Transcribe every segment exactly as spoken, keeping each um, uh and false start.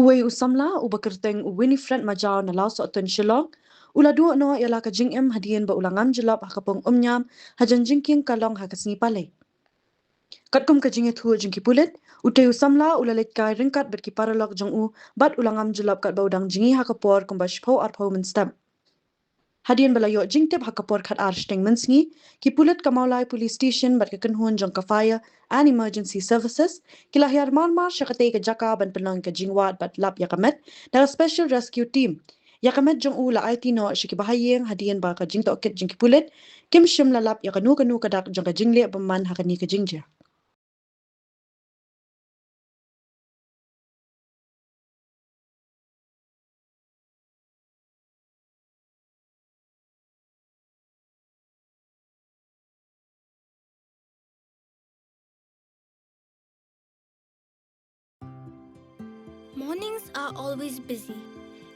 Uwei u samla uba kyrteng u Winifred Majaw na Lawsohtun, Shillong, u la duh noh ïa la ka jingim hadien ba u la ngam jyllop ha ka pung Umñiam hajan jingkieng ka long ha ka sngi Palei. Katkum ka jingïathuh jong ki pulit, utei u samla u la leit kai ryngkat bad ki paralok jong u bad u la ngam jyllop katba u dang jngi ha ka por kumba shiphew arphew mynstep. Hadien ba la ïoh jingtip ha ka por khatar shiteng mynsngi, ki pulit ka Mawlai Police Station bad ka kynhun jong ka Fire and Emergency Services ki la hiar marmar sha katei ka jaka ban pynlong ka jingwad bad lap ïa ka met da ka Special Rescue Team. Ïa ka met jong u la aiti noh sha ki bahaïing hadien ba ka jingtohkit jong ki pulit kim shym la lap ïa kano kano ka dak jong ka jingleh bymman ha kane ka jingjia. Mornings are always busy.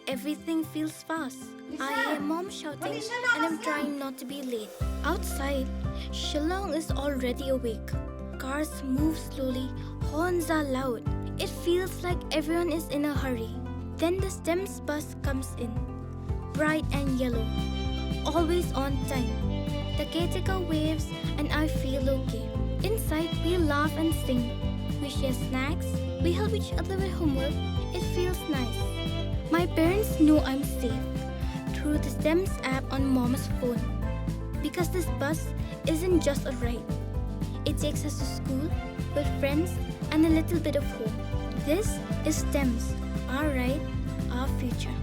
Everything feels fast. I hear mom shouting and I'm trying not to be late. Outside, Shillong is already awake. Cars move slowly, horns are loud. It feels like everyone is in a hurry. Then the STEMS bus comes in, bright and yellow, always on time. The caretaker waves and I feel okay. Inside, we laugh and sing. We share snacks. We help each other with homework. It feels nice. My parents know I'm safe through the STEMS app on mom's phone. Because this bus isn't just a ride, it takes us to school, with friends, and a little bit of home. This is STEMS, our ride, our future.